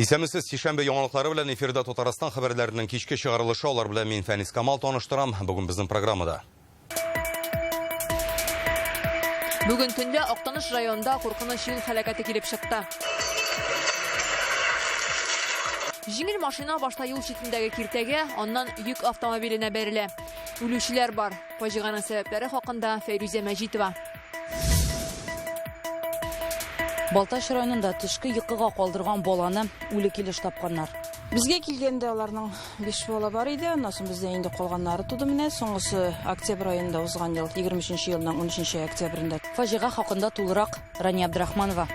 Исәнмесез, сишәмбе яңалыклары белән эфирда Татарстан хәбәрләренең кичке чыгарылышы. Алар белән мин Фәнис Камал таныштырам. Бүген безнең программада. Бүген төнлә Актаныш районында куркыныч юл һәлакәте килеп чыкты. Җиңел машина башта юл читендәге киртәгә, аннан йөк автомобиленә бәрелә. Үлүчеләр бар. Фаҗиганың сәбәпләре хакында Фәйрүзә Мәҗитова. Балтач районында төшке йокыга калдырган баланы үле килеш тапканнар. Безгә килгәндә аларның 5 бала бар иде, аннан соң бездә инде калганнары туды менә. Соңгысы октябрь аенда узган ел, 23 елның 13 октябрендә. Фаҗига хакында тулырак Рания Абдрахманова.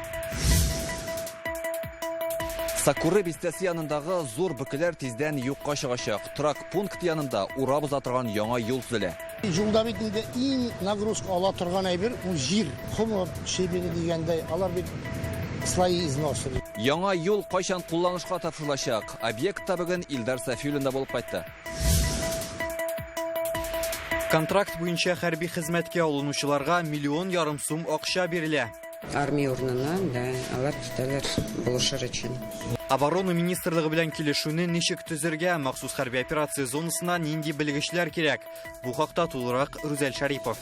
Сакуры бистәсе янындагы зур бөкеләр тиздән юкка чыгачак. Торак пункт янында урап уза торган яңа юл төзелә. Юлда бит инде иң нагрузка ала торган әйбер ул җир, комы, щебени дигәндәй, алар бит слои износа. Яңа юл кайчан кулланышка тапшырылачак? Объектта бүген Илдар Сафиуллин да булып кайтты. Контракт буенча хәрби хезмәткә алынучыларга миллион ярым сум акча бирелә. Армия урынына, да, алар китәләр булышыр өчен. Оборона министрлыгы белән килешүне ничек төзергә, махсус хәрби операция зонасына нинди белгечләр кирәк? Бу хакта тулырак Рүзәл Шәрипов.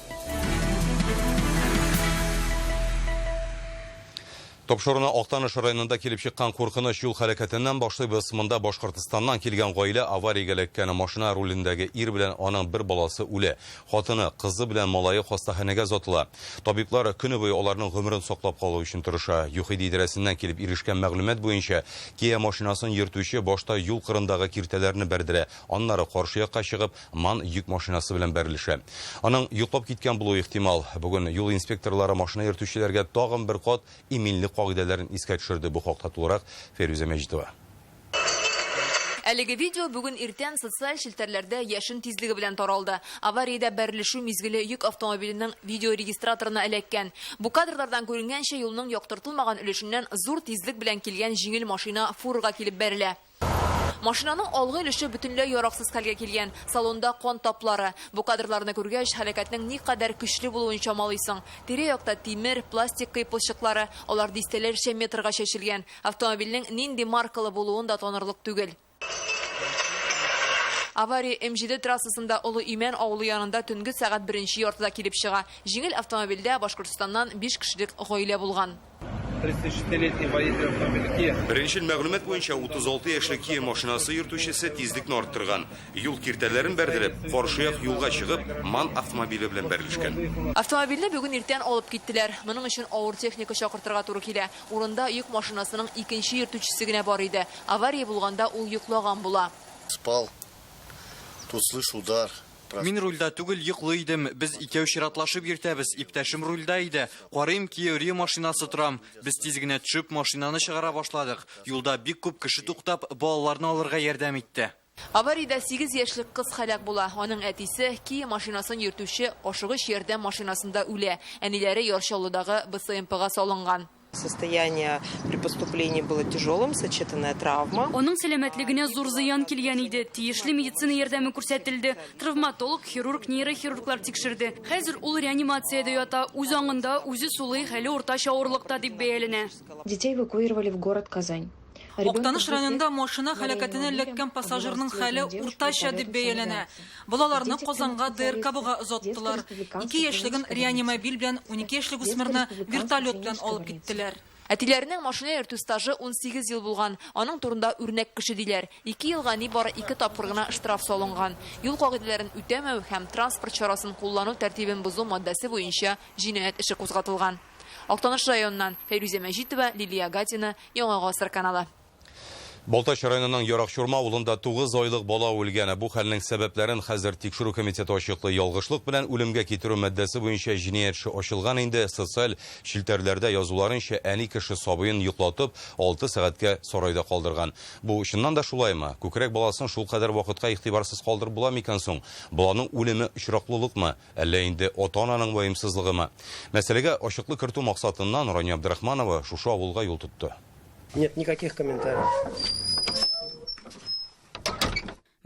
Тапшыруны Актаныш районында килеп чыккан куркыныч юл хәрәкәтеннән башлыйбыз. Монда Башкортостаннан килгән гаилә авариягә эләккән. Машина рулендәге ир белән аның бер баласы үлә. Хатыны, кызы белән малае хастаханәгә озатыла. Табиблар көне буе аларның гомерен саклап калу өчен тырыша. ЮХИДИ идарәсеннән килеп ирешкән мәгълүмат буенча, Kia машинасын йөртүче башта юл кырындагы киртәләрне бәрдерә, аннары каршы якка чыгып, МАН йөк машинасы белән бәрелешә. Аның йоклап киткән булуы ихтимал. Бүген юл инспекторлары машина йөртүчеләргә тагын бер кат иминлек кагыйдәләрен искә төшерде. Бу хакта тулырак Фәйрүзә Мәҗитова. Әлеге видео бүген иртән социаль челтәрләрдә яшен тизлеге белән таралды. Авариядә бәрелешү мизгеле йөк автомобиленең видеорегистраторына эләккән. Бу кадрлардан күренгәнчә, юлның яктыртылмаган өлешеннән зур тизлек белән килгән җиңел машина фурага килеп бәрелә. Машинаның алгы өлеше бөтенләй яраксыз хәлгә килгән. Салонда кан таплары. Бу кадрларны күргәч, һәлакәтнең никадәр көчле булуын чамалыйсың. Тирә-якта тимер, пластик кыйпылчыклары, алар дистәләрчә метрга чәчелгән. Автомобильнең нинди маркалы булуын да танырлык түгел. Авария М7 трассасында Олы Имән авылы янында төнге сәгать беренче яртыда килеп чыга. Җиңел автомобильдә Башкортостаннан 5 кешелек гаилә булган. 36-летний водитель автомобиля Kia. Беренчел мәгълүмат буенча, 36 яшьлек Kia машинасы йөртүчесе тизлекне арттырган. Юл киртәләрен бәрдереп, каршы як юлга чыгып, МАН автомобиле белән бәрелешкән. Автомобильне бүген иртән алып киттеләр. Моның өчен авыр техника чакыртырга туры килә. Урында йөк машинасының икенче йөртүчесе генә бар иде. Авария булганда ул йоклаган була. Спал. Тут слышу удар. Мин рульдә түгел, йоклый идем. Без икәү чиратлашып йөртәбез. Иптәшем рульдә иде. Карыйм, Kia Rio машинасы тора. Без тиз генә төшеп, машинаны чыгара башладык. Юлда бик күп кеше туктап, балаларны алырга ярдәм итте. Авариядә 8 яшьлек кыз һәлак була. Аның әтисе, Kia машинасын йөртүче, ашыгыч ярдәм машинасында үлә. Әниләре Яр Чаллыдагы БСМПга салынган. Состояние при поступлении было тяжелым, сочетанная травма. Аның сәламәтлегенә зур зыян килгән иде. Тиешле медицина ярдәме күрсәтелде. Травматолог, хирург, нейрохирурглар тикшерде. Хәзер ул реанимациядә ята, үз аңында, үзе сулый, хәле уртача авырлыкта дип бәяләнә. Детей эвакуировали в город Казань. Актаныш районында машина һәлакәтенә эләккән пассажирның хәле уртача дип бәяләнә. Балаларны Казанга ДРКБга озаттылар. 2 яшьлеген реанимобиль белән, 12 яшьлек үсмерне вертолет белән алып киттеләр. Әтиләренең машина йөртү стажы 18 ел булган. Аның турында үрнәк кеше диләр. 2 елга нибары 2 тапкыр гына штраф салынган. Юл кагыйдәләрен үтәмәү һәм транспорт чарасын куллану тәртибен бозу маддәсе буенча җинаять эше кузгатылган. Актаныш районыннан Фәйрүзә Мәҗитова, Лилия Гатина, Яңа Гасыр каналы. Балтач районының Яракчурма авылында 9 айлык бала үлгән. Бу хәлнең сәбәпләрен хәзер тикшерү комитеты ачыклый. Ялгышлык белән үлемгә китерү маддәсе буенча җинаять эше ачылган инде. Социаль челтәрләрдә язуларынча, әни кеше сабыен йоклатып, 6 сәгатькә сарайда калдырган. Бу чыннан да шулаймы? Күкрәк баласын шулкадәр вакытка игътибарсыз калдырып була микән соң? Баланың үлеме очраклылыкмы? Әллә инде ата-ананың ваемсызлыгымы? Мәсьәләгә ачыклык кертү максатыннан Рания Абдрахманова шушы авылга юл тотты. Нет никаких комментариев.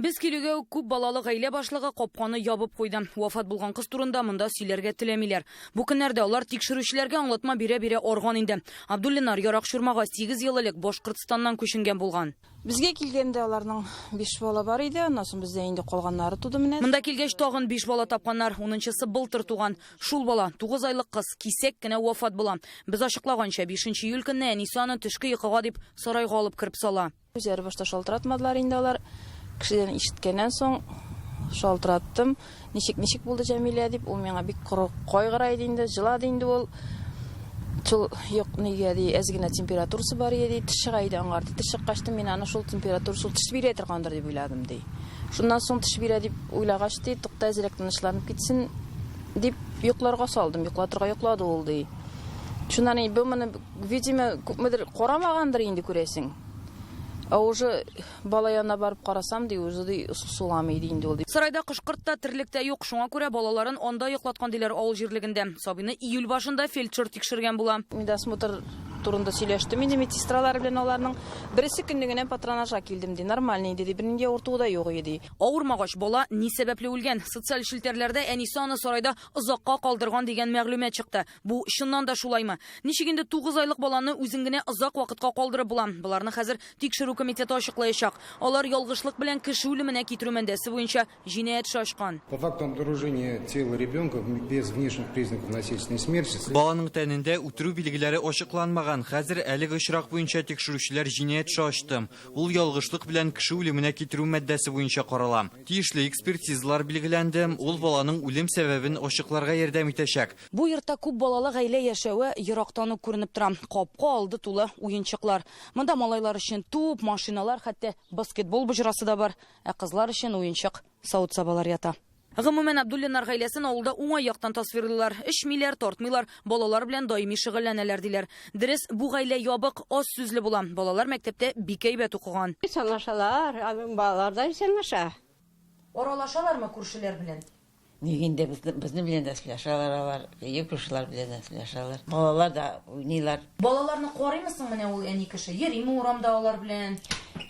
Без килүгә үк күп балалы гаилә башлыгы капканы ябып куйды. Вафат булган кыз турында монда сөйләргә теләмиләр. Бу көннәрдә алар тикшерүчеләргә аңлатма бирә-бирә арган инде. Абдуллиннар Ярак-Чурмага 8 ел элек Башкортстаннан күченгән булган. Безгә килгәндә аларның 5 бала бар иде, аннан соң бездә инде калганнары туды менә. Монда килгәч тагын 5 бала тапканнар. Унынчысы былтыр туган. Шул бала, 9 айлык кыз, кисәк кенә вафат була. Без ачыклаганча, 5 июль көнне әнисе аны төшке йокыга дип сарайга алып кереп сала. Үзләре башта шалтыратмадылар инде алар. Кешедән ишеткәннән соң шалтыраттым. Ничек, ничек булды Җәмилә дип, ул миңа бик коры кайгыра иде инде, җылады инде ул. Шул юк, нигә ди, әз генә температурасы бар иде ди, теш чыга иде аңар ди. Теш чыккач та мин аны шул температура, шул теш бирә торгандыр дип уйладым ди. Шуннан соң теш бирә дип уйлагач ди, тукта әзрәк тынычланып китсен дип йокларга салдым. Йоклатырга йоклады ул ди. Шуннан инде бу моны Видимо, күпмедер карамагандыр инде күрәсең. Ә уже бала янына барып карасам, ди, уже ди, суламый ди инде ул ди. Сарайда кош-корт та, терлек тә юк, шуңа күрә балаларын анда йоклаткан, диләр авыл җирлегендә. Сабыйны июль башында фельдшер тикшергән була. Медосмотр турында сөйләштем инде медсестралар белән аларның. Бересе көнне генә патронажга килдем, ди, нормальный иде, ди, бернинди авыртуы да юк иде, ди. Авырмагач, бала ни сәбәпле үлгән? Социаль челтәрләрдә әнисе аны сарайда озакка калдырган дигән мәгълүмат чыкты. Бу чыннан да шулаймы? Ничек инде 9 айлык баланы үзен генә озак вакытка калдырып була? Боларны хәзер тикшерү комитеты ачыклаячак. Алар ялгышлык белән кеше үлеменә китерү маддәсе буенча җинаять эше ачкан. По факту обнаружения тела ребенка без внешних признаков насильственной смерти. Баланың тәнендә үтерү билгеләре ачыкланмаган. Хәзер әлеге очрак буенча тикшерүчеләр җинаять эше ачты. Ул ялгышлык белән кеше үлеменә китерү маддәсе буенча карала. Тиешле экспертизалар билгеләнде, ул баланың үлем сәбәбен ачыкларга ярдәм итәчәк. Бу йортта күп балалы гаилә яшәве ерактан ук күренеп тора. Капка алды тулы уенчыклар. Монда малайлар өчен туп, машиналар, хәтта баскетбол боҗрасы да бар. Ә кызлар өчен уенчык савыт-сабалар ята. Гомумән, Абдуллиннар гаиләсен авылда уңай яктан тасвирлыйлар. Эчмиләр, тартмыйлар, балалар белән даими шөгыльләнәләр, диләр. Дөрес, бу гаилә ябык, аз сүзле була. Балалар мәктәптә бик әйбәт укыган. Исәнләшәләр, балалар да исәнләшә. Аралашалармы күршеләр белән? Ник инде безнең белән дә сөйләшәләр алар, өе күршеләр белән дә сөйләшәләр. Балалар да уйныйлар. Балаларны карыймы соң менә ул әни кеше? Йөриме урамда алар белән?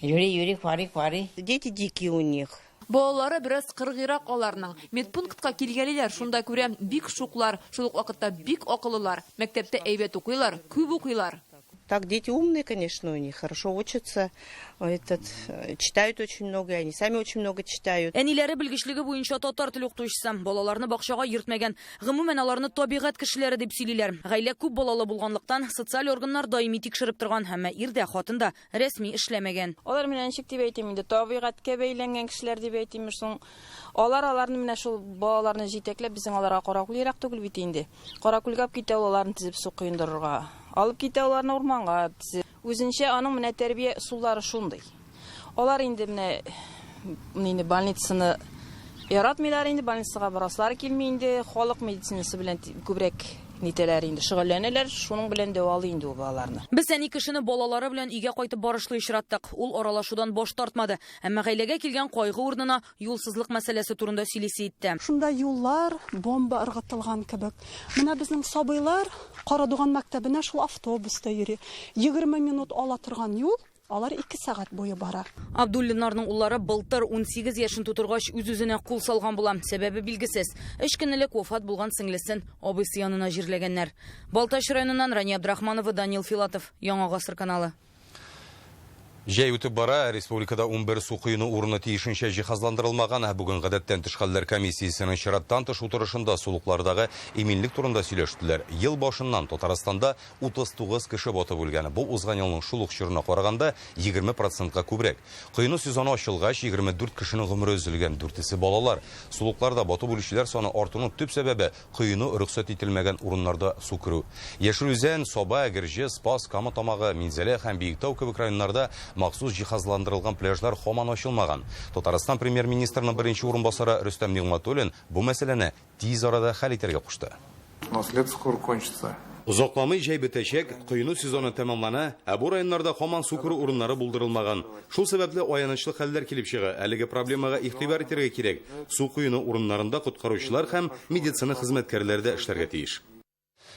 Йөри, йөри, карый, карый. Дети дикие у них. Балалары бераз кыргыйрак аларның. Медпунктка килгәлиләр, шунда күрәм, бик шуклар, шул ук вакытта бик акыллылар. Мәктәптә әйбәт укыйлар, күп укыйлар. Так, дети умные, конечно, у них, хорошо учатся, этот, читают очень много, и они сами очень много читают. Әниләре белгечлеге буенча татар теле укытучысы. Балаларны бакчага йөртмәгән. Гомумән, аларны табигать кешеләре дип сөйлиләр. Гаилә күп балалы булганлыктан, социаль органнар даими тикшереп торган. Әмма ир дә, хатын да рәсми эшләмәгән. Алар менә ничек дип әйтим инде, табигатькә бәйләнгән кешеләр дип әйтимме соң. Алар аларны менә шул балаларны җитәкләп, безнең аларга Каракүл ерак түгел бит инде. Каракүлгә алып китә ул аларны тезеп су коендырырга. Алып китә аларны урманга. Үзенчә аның менә тәрбия ысуллары шундый. Алар инде менә инде больницаны яратмыйлар инде, больницага барасылары килми инде, халык медицинасы белән күбрәк нитәләр инде, шөгыльләнәләр, шуның белән дәвалый инде ул балаларны. Без әни кешене балалары белән өйгә кайтып барышлый очраттык. Ул аралашудан баш тартмады. Әмма гаиләгә килгән кайгы урынына юлсызлык мәсьәләсе турында сөйлисе итте. Шунда юллар бомба ыргытылган кебек. Менә безнең сабыйлар Карадуган мәктәбенә шул автобуста йөри. 20 минут ала торган юл, алар 2 сәгать буе бара. Абдуллиннарның уллары былтыр 18 яшен тутыргач үз-үзенә кул салган була. Сәбәбе билгесез. 3 көн элек вафат булган сеңлесен абыйсы янына җирләгәннәр. Балтач районыннан Рания Абдрахманова, Данил Филатов, Яңа Гасыр каналы. Җәй үтеп бара, республикада 11 су коену урыны тиешенчә җиһазландырылмаган. Бүген гадәттән тыш хәлләр комиссиясенең чираттан тыш утырышында сулыклардагы иминлек турында сөйләштеләр. Ел башыннан Татарстанда 39 кеше батып үлгән. Бу узган елның шул ук чорына караганда 20%ка күбрәк. Коену сезоны ачылгач 24 кешенең гомере өзелгән, дүртесе балалар. Сулыкларда батып үлүчеләр саны артуның төп сәбәбе коену рөхсәт ителмәгән урыннарда су керү. Яшел Үзән, Саба, Әгерҗе, Спас, Кама Тамагы, Минзәлә һәм Биектау кебек районнарда махсус җиһазландырылган пляжлар һаман ачылмаган. Татарстан премьер-министрының беренче урынбасары Рөстәм Нигъмәтуллин бу мәсьәләне тиз арада хәл итәргә кушты. У нас лето скоро кончится. Озакламый җәй бетәчәк, коену сезоны тәмамлана, ә бу районнарда һаман су керү урыннары булдырылмаган. Шул сәбәпле аянычлы хәлләр килеп чыга. Әлеге проблемага игътибар итәргә кирәк. Су коену урыннарында коткаручылар һәм медицина хезмәткәрләре дә эшләргә тиеш.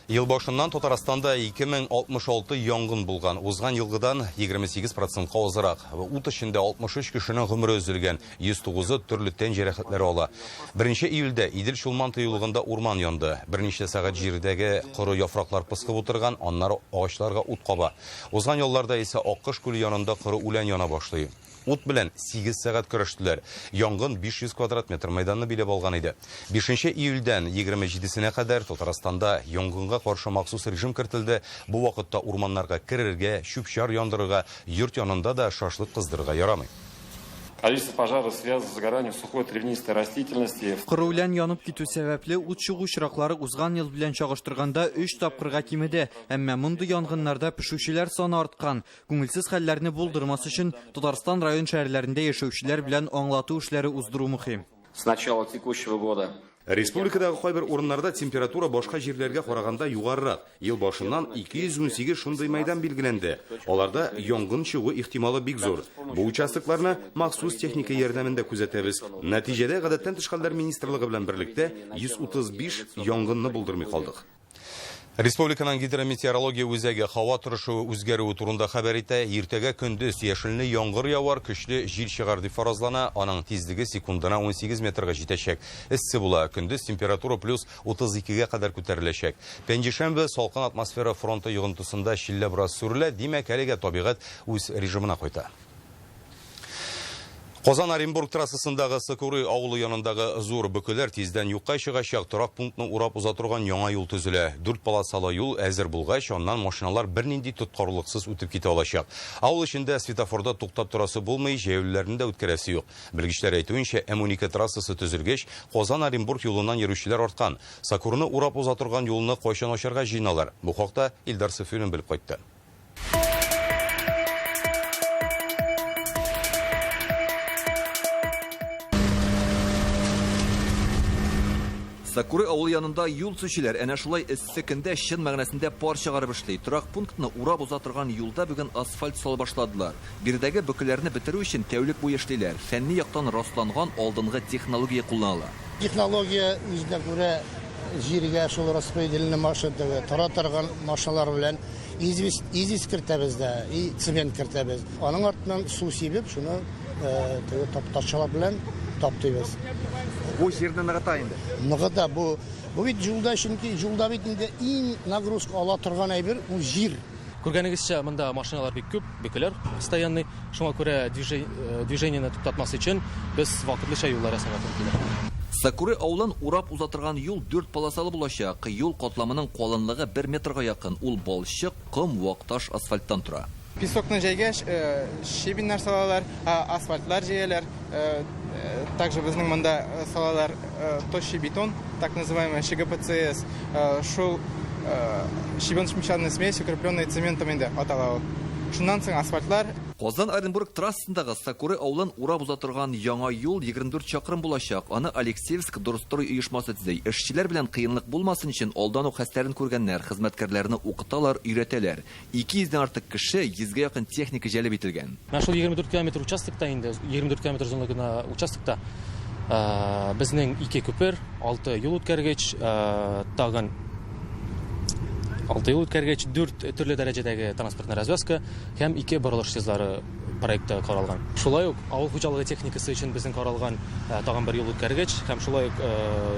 Ел башыннан Татарстанда 2066 янгын булган. Узган елгыдан 28 процентка азрак. Ут эчендә 63 кешенең гомере өзелгән, 109-ы төрле тән җәрәхәтләре ала. 1 июльдә Идел-Чулман тыюлыгында урман янды. Берничә сәгать җирдәге коры яфраклар пыскып утырган, аннары агачларга ут каба. Узган ялларда исә Аккош күле янында коры үлән яна башлый. Ут белән 8 сәгать көрәштеләр. Янгын 500 квадрат метр мәйданны биләп алган иде. 5 июльдән 27-сенә кадәр Татарстанда янгынга каршы махсус режим кертелде. Бу вакытта урманнарга керергә, чүп-чар яндырырга, йорт янында да шашлык кыздырырга ярамый. Количество пожаров связано с загоранием сухой травянистой растительности. Коры үлән янып китү сәбәпле ут чыгу очраклары узган ел белән чагыштырганда 3 тапкырга кимеде. Әмма мондый янгыннарда пешүчеләр саны арткан. Күңелсез хәлләрне булдырмас өчен Татарстан район шәһәрләрендә яшәүчеләр белән аңлату эшләре уздыру мөһим. С начала текущего года Республикадагы кайбер урыннарда температура башка җирләргә караганда югарырак. Ел башыннан 218 шундый мәйдан билгеләнде. Аларда янгын чыгу ихтималы бик зур. Бу участокларны махсус техника ярдәмендә күзәтәбез. Нәтиҗәдә Гадәттән тыш хәлләр министрлыгы белән берлектә 135 янгынны булдырмый калдык. Республиканың гидрометеорология үзәге һава торышы үзгәрүе турында хәбәр итә. Иртәгә көндез яшенле яңгыр явар, көчле җил чыгар дип фаразлана. Аның тизлеге секундына 18 метрга җитәчәк. Эссе була. Көндез температура плюс 32-гә кадәр күтәреләчәк. Пәнҗешәмбе салкын атмосфера фронты йогынтысында челлә бераз сүрелә. Димәк, әлегә табигать үз режимына кайта. Казан-Оренбург трассасындагы Сокуры авылы янындагы зур бөкеләр тиздән юкка чыгачак. Торак пунктны урап уза торган яңа юл төзелә. 4 полосалы юл әзер булгач, аннан машиналар бернинди тоткарлыксыз үтеп китә алачак. Авыл эчендә светофорда туктап торасы булмый, җәяүлеләрне дә үткәрәсе юк. Белгечләр әйтүенчә, М12 трассасы төзелгәч, Казан-Оренбург юлыннан йөрүчеләр арткан. Сокурыны урап уза торган юлны кайчан ачарга җыеналар? Бу хакта Илдар Сафиуллин белеп кайтты. Сокуры авылы янында юл төзүчеләр әнә шулай эссе көндә чын мәгънәсендә пар чыгарып эшли. Торак пунктны урап уза торган юлда бүген асфальт сала башладылар. Биредәге бөкеләрне бетерү өчен тәүлек буе эшлиләр. Фәнни яктан расланган алдынгы технология кулланыла. Технология үзенә күрә җиргә шул распределенный машина түгел, тора торган машиналар белән известь, известь кертәбез дә, и цемент кертәбез. Аның артыннан су сибеп, шуны теге тапташчылар белән таптыйбыз. Бу җирне ныгыта инде. Ныгыта бу. Бу бит юлда, чөнки юлда бит инде иң нагрузка ала торган әйбер ул җир. Күргәнегезчә, монда машиналар бик күп, бөкеләр постоянный. Шуңа күрә движениене туктатмас өчен без вакытлыча юллар ясарга туры килә. Сокуры авылын урап уза торган юл 4 полосалы булачак. Юл катламының калынлыгы 1 метрга якын. Ул балчык, ком, вак таш, асфальттан тора. Песокны җәйгәч, щебеннар салалар, асфальтлар җәяләр. Также безнең монда салалар тощий бетон, так называемый ЩГПЦС. Шул щебеночно-мещанная смесь, укрепленная цементом инде атала ул. Шуннан соң асфальтлар. Казан-Оренбург трассасындагы Сокуры авылын урап уза торган яңа юл 24 чакрым булачак. Аны Алексеевск Дорстрой оешмасы төзи. Эшчеләр белән кыенлык булмасын өчен алдан ук хәстәрен күргәннәр, хезмәткәрләрне укыталар, өйрәтәләр. 200 дән артык кеше, 100гә якын техника җәлеп ителгән. Менә шул 24 километр участокта инде, 24 километр озынлыгына участокта безнең 2 күпер, 6 юл үткәргеч, тагын 6 юл үткәргеч, 4 төрле дәрәҗәдәге транспортная развязка һәм 2 борылыш съездлары проекты каралган. Шулай ук авыл хуҗалыгы техникасы өчен безнең каралган тагын бер юл үткәргеч һәм шулай ук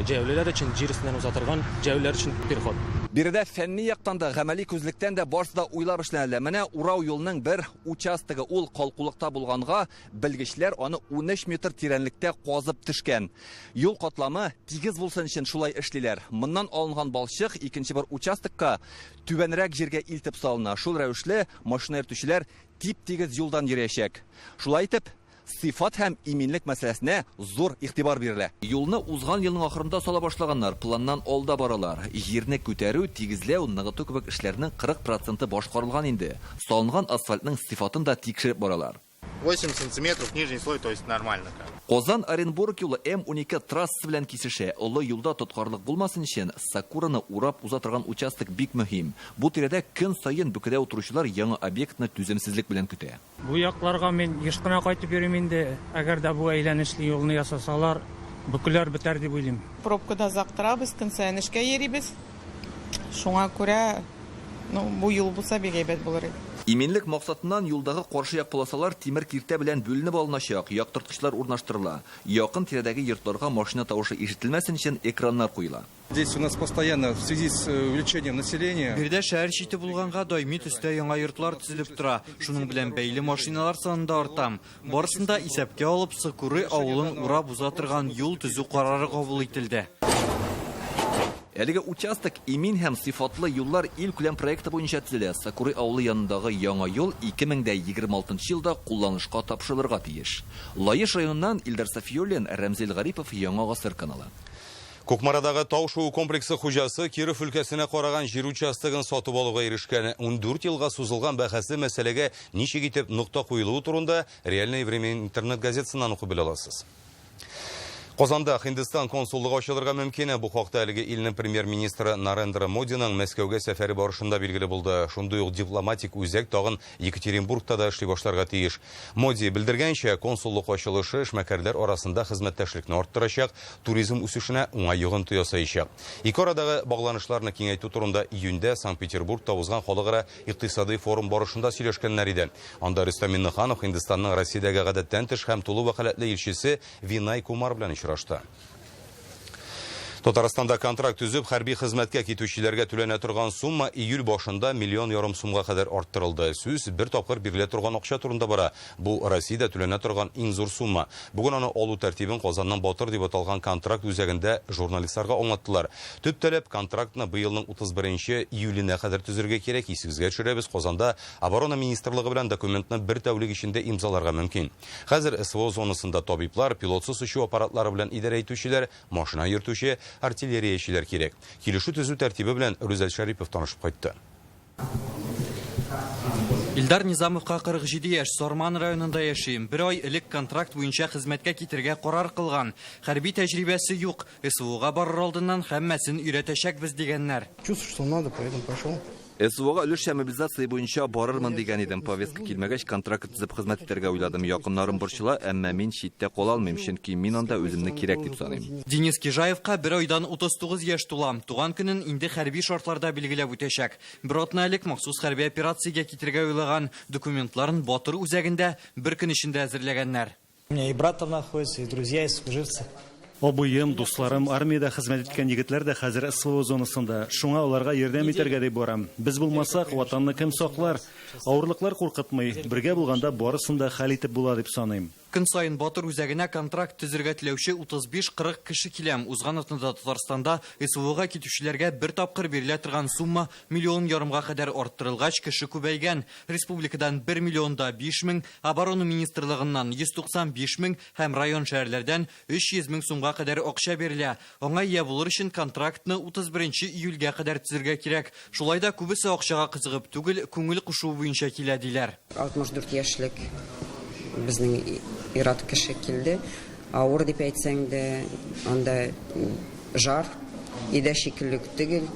җәяүлеләр өчен җир өстеннән уза торган җәяүлеләр өчен переход. Биредә фәнни яктан да, гамәли күзлектән дә барысы да уйлап эшләнелә. Менә урау юлның бер участогы, ул калкулыкта булганга белгечләр аны 13 метр тирәнлектә казып төшкән. Юл катламы тигез булсын өчен шулай эшлиләр. Моннан алынган балчык икенче бер участокка түбәнрәк җиргә илтеп салына. Шул рәвешле машина йөртүчеләр тип-тигез юлдан йөриячәк. Шулай итеп, сыйфат һәм иминлек мәсьәләсенә зур игътибар бирелә. Юлны узган елның ахырында сала башлаганнар, планнан алда баралар. Җирне күтәрү, тигезләү, ныгыту кебек эшләрнең 40% башкарылган инде. Салынган асфальтның сыйфатын да тикшереп баралар. 8 сантиметров нижний слой, то есть нормально. Казан-Оренбург юлы М12 трассасы белән кисешә. Олы юлда тоткарлык булмасын өчен Сокурыны урап уза торган участок бик мөһим. Бу тирәдә көн саен бөкедә утыручылар яңа объектны түземсезлек белән көтә. Бу якларга мин еш кына кайтып йөрим инде. Әгәр дә бу әйләнешле юлны ясасалар, бөкеләр бетәр дип уйлыйм. Пробкада озак торабыз, көн саен эшкә йөрибез. Шуңа күрә, ну, бу юл булса бик әйбәт булыр иде. Иминлек максатыннан юлдагы каршы як полосалар тимер киртә белән бүленеп алыначак, яктырткычлар урнаштырыла. Якын тирәдәге йортларга машина тавышы ишетелмәсен өчен экраннар куела. Здесь у нас постоянно в связи с увеличением населения. Биредә шәһәр чите булганга даими төстә яңа йортлар төзелеп тора. Шуның белән бәйле машиналар саны да арта. Барысын да исәпкә алып, Сокуры авылын урап уза торган юл төзү карары кабул ителде. Әлеге участок имин һәм сыйфатлы юллар илкүләм проекты буенча төзелә. Сокуры авылы янындагы яңа юл 2026 елда кулланышка тапшырылырга тиеш. Лаеш районыннан Илдар Сафиуллин, Рәмзил Гарипов, Яңа Гасыр каналы. Кукмарадагы тау шуу комплексы хуҗасы Киров өлкәсенә караган җир участогын сатып алуга ирешкән. 14 елга сузылган бәхәсле мәсьәләгә ничек итеп нокта куелуы турында Реальное время интернет газетасыннан укып белә аласыз. Казанда Һиндстан консуллыгы ачылырга мөмкин. Бу хакта әлеге илнең премьер-министры Нарендра Модиның Мәскәүгә сәфәре барышында билгеле булды. Шундый ук дипломатик үзәк тагын Екатеринбургта да эшли башларга тиеш. Моди белдергәнчә, консуллык ачылышы эшмәкәрләр арасында хезмәттәшлекне арттырачак, туризм үсешенә уңай йогынты ясаячак. Ике арадагы багланышларны киңәйтү турында июньдә Санкт-Петербургта узган халыкара икътисадый форум барышында сөйләшкәннәр иде. Анда Рөстәм Миңнеханов Һиндстанның Россиядәге гадәттән тыш һәм тулы вәкаләтле илчесе Винай Кумар белән очрашты. Татарстанда контракт төзеп, хәрби хезмәткә китүчеләргә түләнә торган сумма июль башында миллион ярым сумга кадәр арттырылды. Сүз бер тапкыр бирелә торган акча турында бара. Бу Россиядә түләнә торган иң зур сумма. Бүген аны алу тәртибен Казанның Батыр дип аталган контракт үзәгендә журналистларга аңлаттылар. Төп таләп контрактны быелның 31 июленә кадәр төзергә кирәк. Исегезгә төшерәбез, Казанда Оборона министрлыгы белән документны бер тәүлек эчендә имзаларга мөмкин. Хәзер СВО зонасында табиблар, пилотсыз очу аппаратлары белән идарә итүчеләр, машина йөртүче, артиллериячеләр кирәк. Килешү төзү тәртибе белән Рүзәл Шәрипов танышып кайтты. Илдар Низамовка 47 яшь, Сарман районында яши. Бер ай элек контракт буенча хезмәткә китергә карар кылган. Хәрби тәҗрибәсе юк. СВОга барыр алдыннан һәммәсен өйрәтәчәкбез дигәннәр. Чувствую, что надо, поэтому пошел. СВОга өлешчә мобилизация буенча барырмын дигән идем. Повестка килмәгәч, контракт төзеп хезмәт итәргә уйладым. Якыннарым борчыла, әмма мин читтә кала алмыйм, чөнки мин анда үземне кирәк дип саныйм. Денис Кижаевка бер айдан 39 яшь тула. Туган көнен инде хәрби шартларда билгеләп үтәчәк. Бер атна элек махсус хәрби операциягә китергә уйлаган документларын Батыр үзәгендә бер көн эчендә әзерләгәннәр. У меня и брат там находится, и друзья, и сослуживцы. Абыем, дусларым, армиядә хезмәт иткән егетләр дә хәзер СВО зонасында. Шуңа аларга ярдәм итәргә дип барам. Без булмасак, ватанны кем саклар? Авырлыклар куркытмый. Бергә булганда барысын да хәл итеп була дип саныйм. Көн саен Батыр үзәгенә контракт төзергә теләүче 35-40 кеше килә. Узган атнада Татарстанда СВОга китүчеләргә бер тапкыр бирелә торган сумма миллион ярымга кадәр арттырылгач, кеше күбәйгән. Республикадан бер миллион да биш мең, Оборона министрлыгыннан йөз туксан биш мең һәм район шәһәрләрдән өч йөз мең сумга кадәр акча бирелә. Аңа ия булыр өчен контрактны 31 июльгә кадәр төзергә кирәк. Шулай да күбесе акчага кызыгып түгел, күңел кушуы буенча килә диләр. 64 яшьлек безнең ир-ат кеше килде. Авыр дип әйтсәң дә, анда жар, өйдә шикелле үк түгел.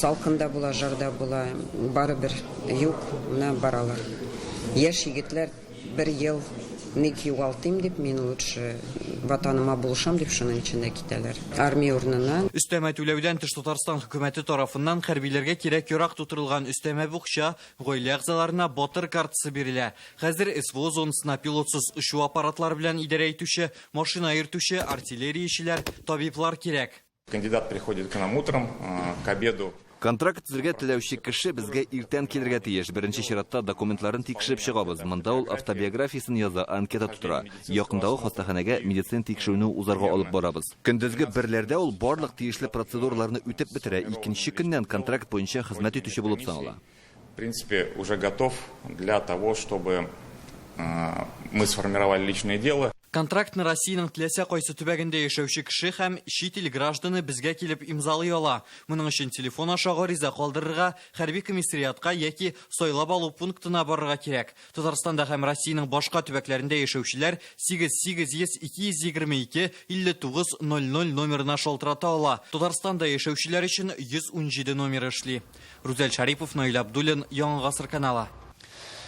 Салкын да була, жар да була, барыбер юк, менә баралар. Яшь егетләр бер ел ник югалтыйм дип, мин лучше ватаныма булышам дип шуның өчен дә китәләр. Армия урынына. Өстәмә түләүдән тыш Татарстан хөкүмәте тарафыннан хәрбиләргә кирәк-ярак тутырылган өстәмә букча гаилә әгъзаларына Батыр картасы бирелә. Хәзер СВО зонасына пилотсыз очу аппаратлары белән идарә итүче, машина йөртүче, артиллериячеләр, табиблар кирәк. Кандидат приходит к нам утром, к обеду. Контракт төзергә теләүче кеше безгә иртән килергә тиеш. Беренче чиратта документларын тикшереп чыгабыз. Монда ул автобиографиясен яза, анкета тутыра. Якындагы хастаханәгә медицина тикшерүне узарга алып барабыз. Көндезге берләрдә ул барлык тиешле процедураларны үтеп бетерә. Икенче көннән контракт буенча хезмәт итүче булып санала. В принципе, уже готов для того, чтобы мы сформировали личное дело. Контрактны Россиянең теләсә кайсы төбәгендә яшәүче кеше һәм чит ил гражданы безгә килеп имзалый ала. Моның өчен телефон аша гариза калдырырга, хәрби комиссариатка яки сайлап алу пунктына барырга кирәк. Татарстанда һәм Россиянең башка төбәкләрендә яшәүчеләр сигез сигез йөз ике йөз егерме ике илле тугыз ноль ноль номерына шалтырата ала. Татарстанда яшәүчеләр өчен йөз унҗиде номер эшли. Рүзәл Шарипов, Наил Абдуллин, Яңа Гасыр каналы.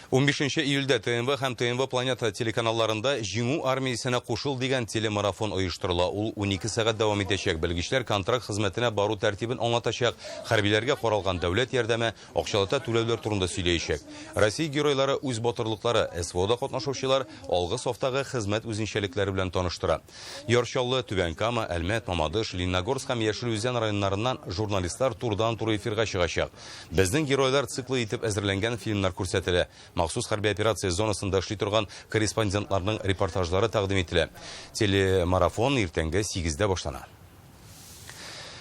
Унбишенче июльдә ТНВ һәм ТНВ Планета телеканалларында Җиңү армиясенә кушыл дигән телемарафон оештырыла. Ул 12 сәгать дәвам итәчәк. Белгечләр контракт хезмәтенә бару тәртибен аңлатачак, хәрбиләргә каралган дәүләт ярдәме, акчалата түләүләр турында сөйләячәк. Россия геройлары үз батырлыклары, СВОда катнашучылар алгы сафтагы хезмәт үзенчәлекләре белән таныштыра. Яр Чаллы, Түбән Кама, Әлмәт, Мамадыш, Лениногорск һәм Яшел Үзән районнарыннан журналистлар турыдан-туры эфирга чыгачак. Безнең геройлар циклы итеп әзерләнгән фильмнар күрсәтелә. Махсус хәрби операция зонасында эшли торган корреспондентларның репортажлары тәкъдим ителә. Телемарафон иртәнге сигездә башлана.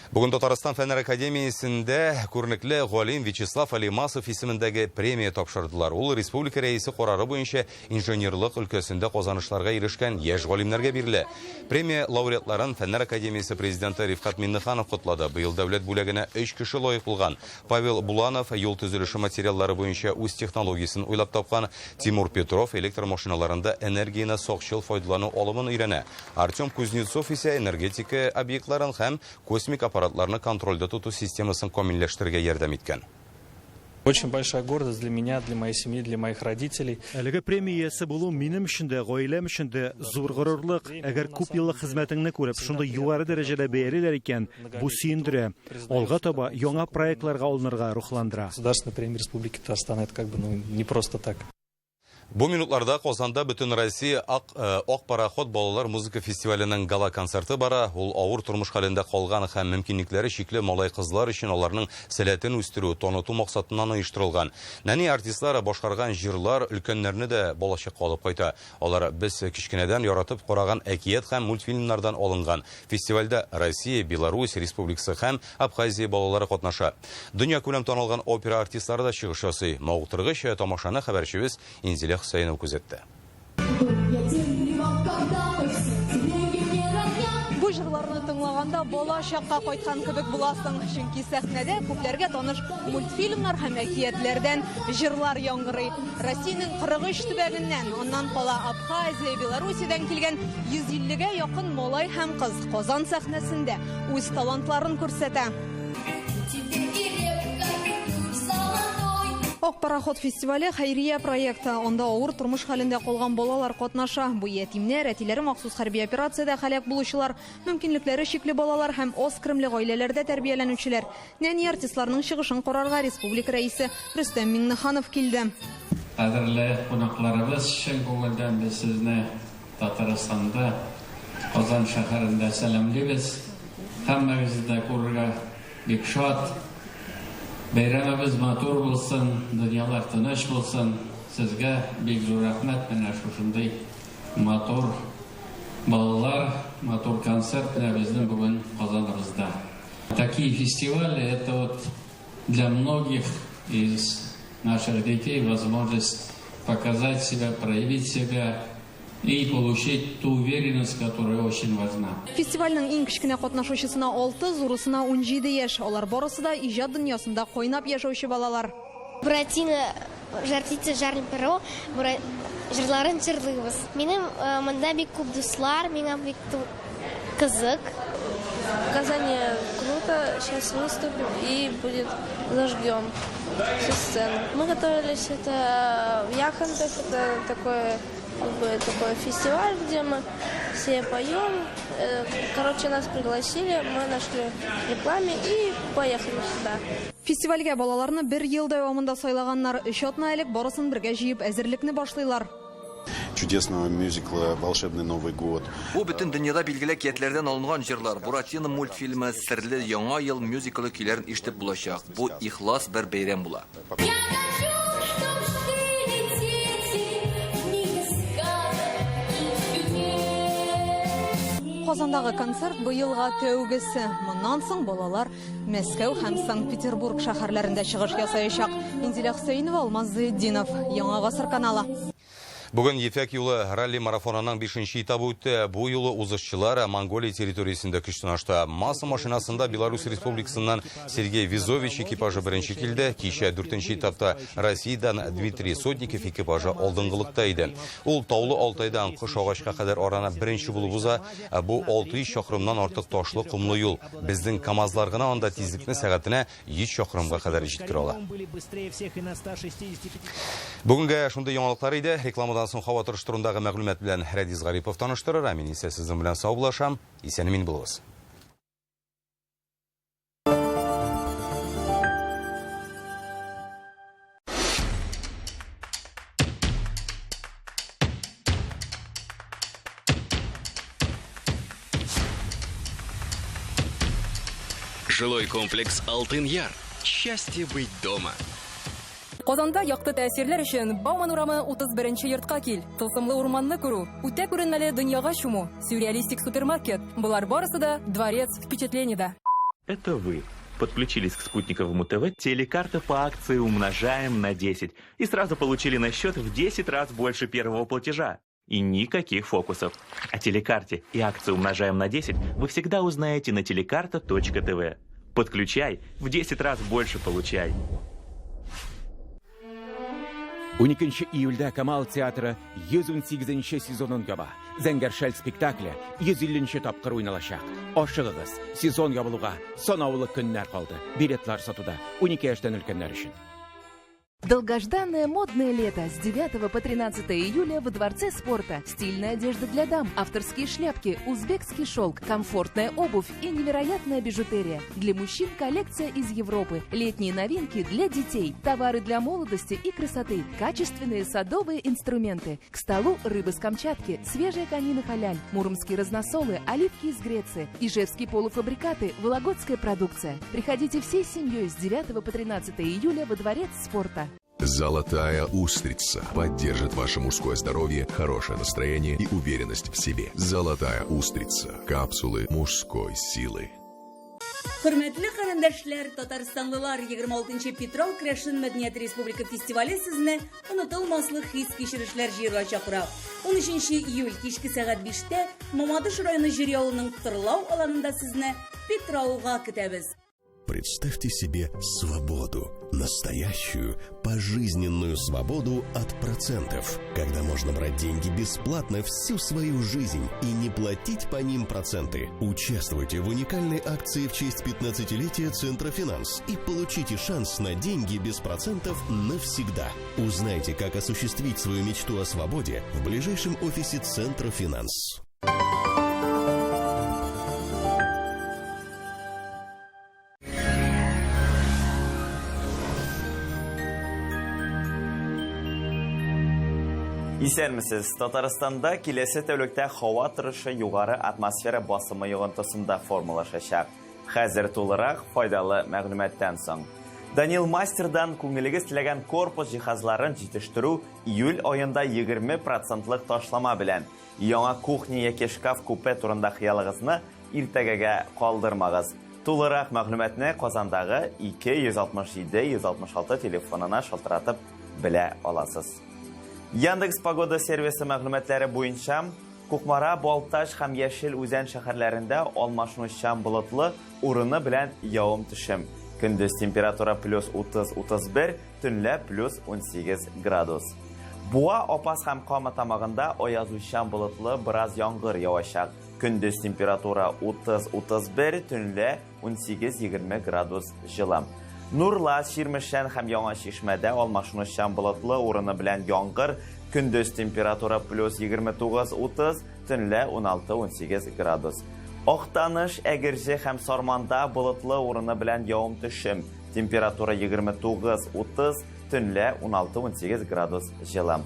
Бүген Татарстан Фәннәр академиясендә күренекле галим Вячеслав Алимасов исемендәге премия тапшырдылар. Ул республика рәисе карары буенча инженерлык өлкәсендә казанышларга ирешкән яшь галимнәргә бирелә. Премия лауреатларын Фәннәр академиясе президенты Рифкать Миңнеханов котлады. Быел дәүләт бүләгенә өч кеше лаек булган. Павел Буланов юл төзелеше материаллары буенча үз технологиясен уйлап тапкан. Тимур Петров электр машиналарында энергияне сакчыл файдалану алымын өйрәнә. Артем Кузнецов исә энергетика объектларын һәм космик аппаратларны контрольдә тоту системасын камилләштерергә ярдәм иткән. Очень большая гордость для меня, для моей семьи, для моих родителей. Әлеге премия иясе булу минем өчен дә, гаиләм өчен дә зур горурлык. Әгәр күп еллык хезмәтеңне күреп, шундый югары дәрәҗәдә бәялиләр икән, бу сөендерә. Алга таба яңа проектларга алынырга рухландыра. Государственная премия Республики Татарстан, это как бы, ну, не просто так. Бу минутларда Казанда Бөтенроссия Ак, э, Ак пароход балалар музыка фестиваленең гала-концерты бара. Ул авыр тормыш хәлендә калган һәм мөмкинлекләре чикле малай-кызлар өчен аларның сәләтен үстерү, таныту максатыннан оештырылган. Нәни артистлар башкарган җырлар өлкәннәрне дә балачакка алып кайта. Алар без кечкенәдән яратып караган әкият һәм мультфильмнардан алынган. Фестивальдә Россия, Беларусь Республикасы һәм Абхазия балалары катнаша. Дөньякүләм танылган опера артистлары да чыгыш ясый. Мавыктыргыч тамашаны хәбәрчебез Инзилә Хөсәенова күзәтте. Бу җырларны тыңлаганда бала чакка кайткан кебек буласың, чөнки сәхнәдә күпләргә таныш мультфильмнар һәм әкиятләрдән җырлар яңгырый. Россиянең 43 төбәгеннән, аннан кала Абхазия, Белоруссиядән килгән 150 гә якын малай һәм кыз Казан сәхнәсендә үз талантларын күрсәтә. Ак пароход фестивале хәйрия проекты. Анда авыр тормыш хәлендә калган балалар катнаша. Бу ятимнәр, әтиләре махсус хәрби операциядә һәлак булучылар, мөмкинлекләре чикле балалар һәм аз керемле гаиләләрдә тәрбияләнүчеләр. Нәни артистларның чыгышын карарга республика Рәисе Рөстәм Миңнеханов килде. Кадерле кунакларыбыз, чын күңелдән без сезне Татарстанда, Казан шәһәрендә сәламлибез. Һәммәгезне дә күрергә бик шат. Бәйрәмебез матур булсын, дөньялар тыныч булсын. Сезгә бик зур рәхмәт менә шушындый матур балалар, матур концерт менә безнең бүген Казаныбызда. Такие фестивали это вот для многих из наших детей возможность показать себя, проявить себя и получить ту уверенность, которая очень важна. Фестивальнең иң кечкенә катнашучысына 6, зурысына 17 яшь. Алар барысы да иҗат дөньясында кайнап яшәүче балалар. Буратино, Жар птица, жар перо, җырларын җырлыйбыз. Минем э, монда бик күп дуслар, миңа бик кызык. В Казани круто, сейчас выступим и будет зажгем всю сцену. Мы готовились это в Яхонтах, это такой, как бы, такой фестиваль, где мы все поем. Э, короче, нас пригласили, мы нашли рекламе и поехали сюда. Фестивальгә балаларны бер ел дәвамында сайлаганнар. Өч атна элек барысын бергә җыеп әзерлекне башлыйлар. Чудесного мюзикла Волшебный Новый год. Бу бөтен дөньяда билгеле әкиятләрдән алынган җырлар, Буратино мультфильмы, Серле Яңа ел мюзиклы көйләрен ишетеп булачак. Бу ихлас бер бәйрәм була. Казандагы концерт быелга тәүгесе. Моннан соң балалар Мәскәү һәм Санкт-Петербург шәһәрләрендә чыгыш ясаячак. Инзилә Хөсәенова, Алмаз Зыятдинов, Яңа гасыр каналы. Бүген Ефәк юлы ралли марафонының 5 этабы үтте. Бу юлы узышчылар Монголия территориясендә көч сынашты. Масса машинасында Беларусь Республикасыннан Сергей Визович экипажы беренче килде. Кичә 4 этапта Россиядән Дмитрий Сотников экипажы алдынгылыкта иде. Ул Таулы Алтайдан Кош Агачка кадәр араны беренче булып уза. Бу 600 чакрымнан артык ташлы комлы юл. Безнең КАМАЗлар гына анда тизлекне сәгатенә 100 чакрымга кадәр җиткерә ала. Бүгенгә шундый яңалыклар иде. Рекламадан соң һава торышы турындагы мәгълүмат белән Рәдис Гарипов таныштырыр. Ә мин исә сезнең белән саубуллашам. Исән-имин булыгыз. Жилой комплекс «Алтын-Яр». Счастье быть дома. Казанда якты тәэсирләр өчен Бауман урамы 31 йортка кил. Тылсымлы урманны күрү, үтә күренмәле дөньяга чуму, сюрреалистик супермаркет. Болар барысы да Дворец впечатлениеда. Это вы подключились к спутниковому ТВ телекарта по акции «Умножаем на 10» и сразу получили на счет в 10 раз больше первого платежа. И никаких фокусов. О телекарте и акции «Умножаем на 10» вы всегда узнаете на телекарта.тв. Подключай, в 10 раз больше получай. 12 июльдә Камал театры 118 сезонын яба. Зәңгәр шәл спектакле 150 тапкыр уйналачак. Ашыгыгыз, сезон ябылуга санаулы көннәр калды. Билетлар сатуда 12 яшьтән өлкәннәр өчен. Долгожданное модное лето с 9 по 13 июля во Дворце спорта. Стильная одежда для дам, авторские шляпки, узбекский шелк, комфортная обувь и невероятная бижутерия. Для мужчин коллекция из Европы, летние новинки для детей, товары для молодости и красоты, качественные садовые инструменты. К столу рыба с Камчатки, свежая конина халяль, муромские разносолы, оливки из Греции, ижевские полуфабрикаты, вологодская продукция. Приходите всей семьей с 9 по 13 июля во Дворец спорта. Золотая устрица поддержит ваше мужское здоровье, хорошее настроение и уверенность в себе. Золотая устрица. Капсулы мужской силы. Хөрмәтле карендәшләр, татарстанлылар, 26 Питрау Крәшен мәдәният республика фестивале сезне онытылмаслык хис-кичерешләр җыярга чакыра. 13 июль кичке сәгать 5тә Мамадыш районы Җөри авылының Тырлау аланында сезне Питрауга көтәбез. Представьте себе свободу, настоящую, пожизненную свободу от процентов, когда можно брать деньги бесплатно всю свою жизнь и не платить по ним проценты. Участвуйте в уникальной акции в честь 15-летия Центра Финанс и получите шанс на деньги без процентов навсегда. Узнайте, как осуществить свою мечту о свободе в ближайшем офисе Центра Финанс. Исәнмесез! Татарстанда киләсе тәүлектә һава торышы югары атмосфера басымы йогынтысында формалашачак. Хәзер тулырак файдалы мәгълүматтан соң. Данил Мастердан күңелегез теләгән корпус җиһазларын җитештерү июль аенда 20 процентлык ташлама белән. Яңа кухня яки шкаф-купе турында хыялыгызны иртәгәгә калдырмагыз. Тулырак мәгълүматны Казандагы 2 167 166 телефонына шалтыратып белә аласыз. Яндекс Погода сервисы мәгълүматлары буенча Кукмара, Балтач һәм Яшел Үзән шәһәрләрендә алмашынучан болытлы, урыны белән явым-төшем. Көндез температура плюс 30-31, төнлә плюс 18 градус. Буа, Апас һәм Кама Тамагында аязучан болытлы, бераз яңгыр явачак. Көндез температура 30-31, төнлә 18-20 градус җылы. Нурлат, Чирмешән һәм Яңа Чишмәдә алмашынучан болытлы, урыны белән яңгыр, көндез температура плюс 29-30, төнлә 16-18 градус. Актаныш, Әгерҗе һәм Сарманда болытлы, урыны белән явым-төшем. Температура 29-30, төнлә 16-18 градус җылы.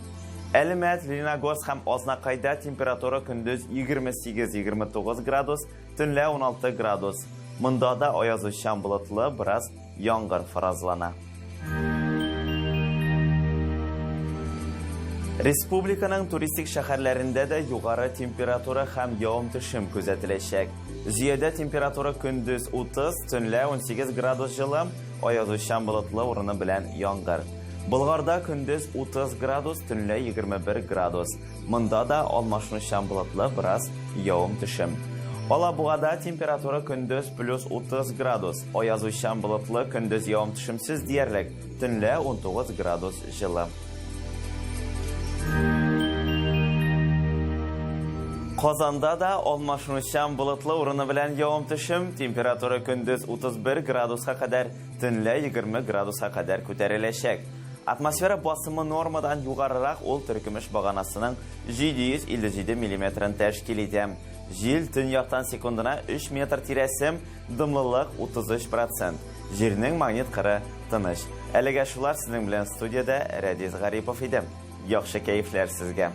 Әлмәт, Лениногорск һәм Азнакайда температура көндез 28-29 градус, төнлә 16 градус. Монда да аязучан болытлы, бераз яңгыр фаразлана. Республиканың туристик шәһәрләрендә дә югары температура һәм явым-төшем күзәтеләчәк. Зөядә температура көндез 30, төнлә 18 градус җылы, аязучан болытлы, урыны белән яңгыр. Болгарда көндез 30 градус, төнлә 21 градус. Монда да алмашынучан болытлы, бераз явым-төшем. Алабугада температура көндез плюс 30 градус, аязучан болытлы, көндез явым-төшемсез диярлек, төнлә 19 градус җылы. Казанда да алмашынучан болытлы, урыны белән явым-төшем, температура көндез 31 градуска кадәр, төнлә 20 градуска кадәр күтәреләчәк. Атмосфера басымы нормадан югарырак, ул теркөмеш баганасының 757 миллиметрын тәшкил итә. Җил төньяктан секундына 3 метр тирәсе, дымлылык 33 процент. Җирнең магнит кыры тыныч. Әлегә шулар, сезнең белән студиядә Рәдис Гарипов иде. Яхшы кәефләр сезгә!